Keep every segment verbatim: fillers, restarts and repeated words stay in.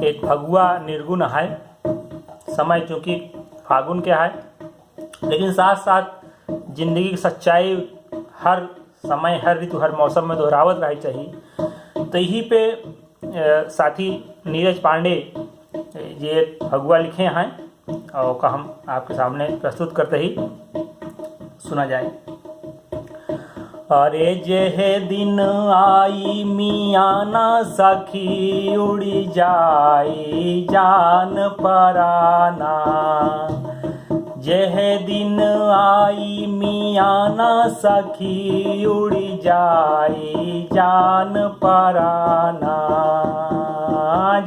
एक फगुआ निर्गुण है, समय चूँकि फागुन के है, लेकिन साथ साथ जिंदगी की सच्चाई हर समय, हर ऋतु, हर मौसम में दोहरावत रहे चाहिए। तो यही पे, अ, साथी नीरज पांडे ये फगुआ लिखे हैं और का हम आपके सामने प्रस्तुत करते ही सुना जाए। अरे जेह दिन आई मियाना सखी उड़ी जाई जान पराना। जेह दिन आई मियाना सखी उड़ी जाई जान पराना।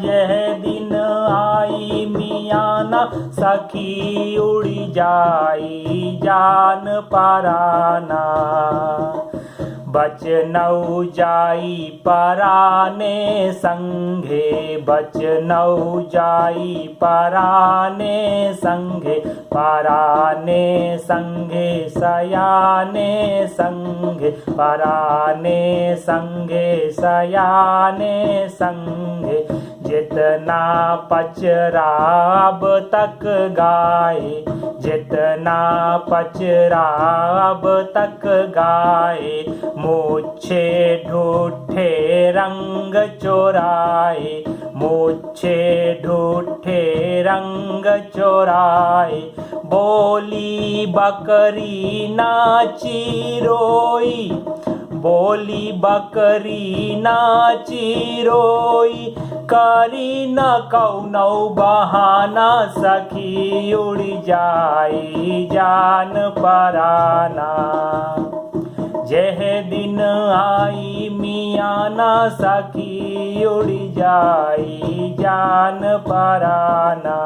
जेह दिन आई मियाना सखी उड़ी जाई जान पराना। बच नौ जाई पराने संघे, बच नौ जाई पराने संघे, पराने संघे सयाने संघे, पराने संघे सयाने संघे। जितना पचरा अब तक गाए, जितना पचरा अब तक गाए, मुझे ढूठे रंग चोराए, मुझे ढूठे रंग चोराए। बोली बकरी ना चिरोई, बोली बकरी ना चिरोई, करी न कौनो बहाना सखी उड़ी जाई जान पराना। जेह दिन आई मियाना सखी उड़ी जाई जान पराना।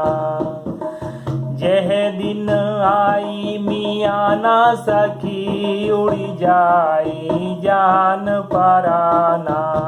जेह दिन आई मियाना सखी उड़ी जाई जान पराना।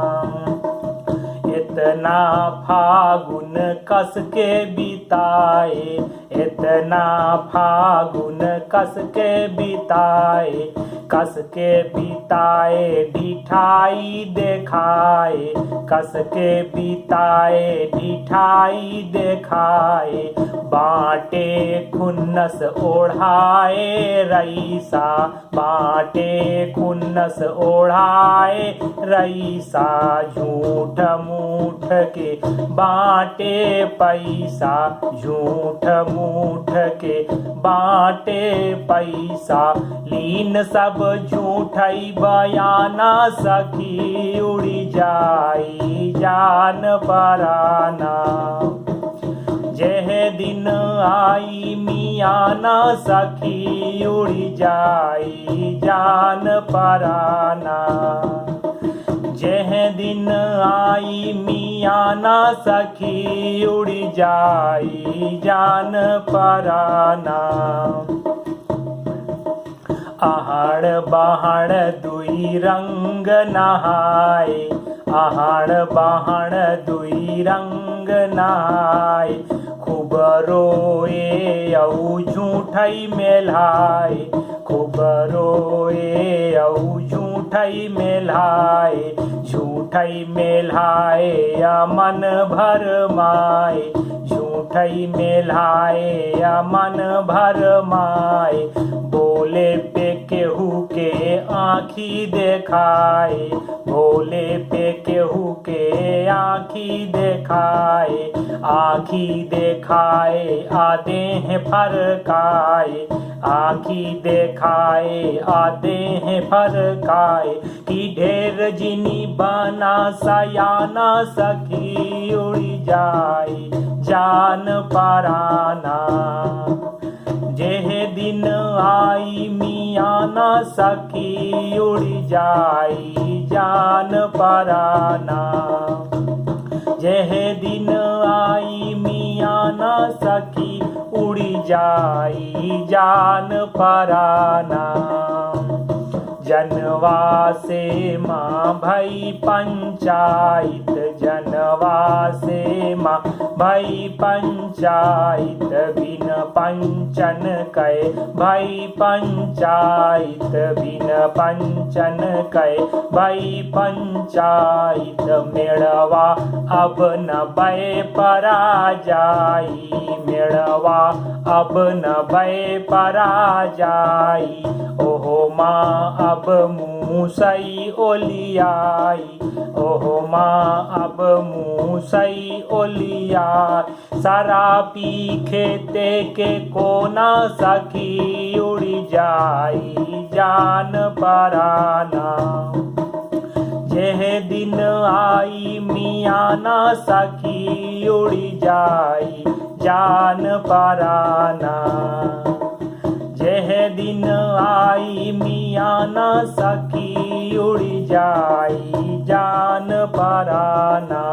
इतना फागुन कस के बिताए, इतना फागुन कस के बिताए, कस के बिताए ढिठाई देखाए, कस के बिताए ढिठाई देखाए। बाटे खुन्नस ओढ़ाए रईसा, बाटे खुन्नस ओढ़ाए रईसा, झूठ मूठ के बाटे पैसा, झूठ मूठ के बाटे पैसा। लीन सब झूठई बयाना सखी उड़ी जाई जान पराना। जेह दिन आई मियाना सखी उड़ी जाई जान पराना। जेह दिन आई मियाना सखी उड़ी जाई जान पराना। अहाड़ बहाड़ दुई रंग नहाए, अहाड़ बहाड़ दुई रंग नहाए। खूब रोए अउ झूठई मेल्हाए, खूब रोए अउ झूठई मेल्हाए। झूठई मेल्हाए या मन भरमाए, झूठई मेल्हाए या मन भरमाए। बोले पे केहू के आँखी देखाए, बोले पे केहू के आँखी देखाए। आँखी देखाए आ देह फरकाए, आँखी देखाए आ देह फरकाए। कि ढेर जिनी बना सयाना सखी उड़ी जाई जान पराना। जेह दिन आई मियाना सखी उड़ी जाई जान पराना। जेह दिन आई मियाना सखी उड़ी जाई जान पराना। जनवा से माँ भई पंचायत, जन नवासे मा भई पंचाइत बिन पंचन कै, भई पंचाइत बिन पंचन कै, भई पंचाइत। मेड़वा अब न बै परा जाई, मेड़वा अब न बै परा जाई। ओहो मा अब मूसई ओलियाई, ओहो मा अब मूसई ओलियाई। सरापी खेते के कोना सखी उड़ी जाई जान पराना। जेह दिन आई मियाना सखी उड़ी जाई जान पराना। जेह दिन आई मियाना सखी उड़ी जाई जान पराना।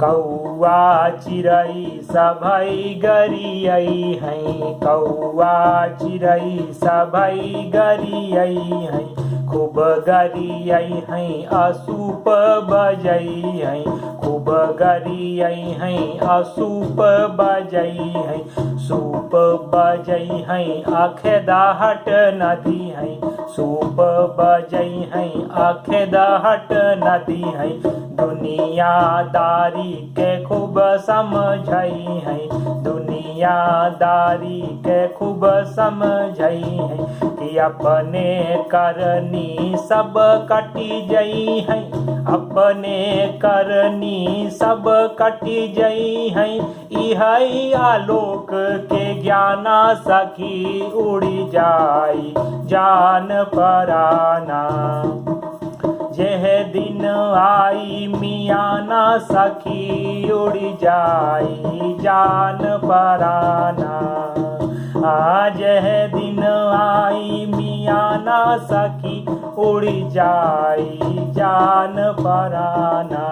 कौआ चिरई सभई गरियई हैं, कौआ चिरई सभई गरियई हैं, खूब गरियई हैं असूप बजई हैं, खूब गरियई हैं असूप बजई हैं। सूप बजई हैं अखेदा हट नदी हैं, सूप बजई हैं अखेदा हट नदी हैं। दुनियादारी के खूब समझई हैं, दुनियादारी के खूब समझई हैं कि अपने करनी सब कटी जई हैं, अपने करनी सब कटी जई हैं। इहई आलोक के ज्ञाना सखी उड़ी जाई जान पराना। जेह दिन आई मियाना सखी उड़ी जाई जान पराना। आ जेह दिन आई मियाना सखी उड़ी जाई जान पराना।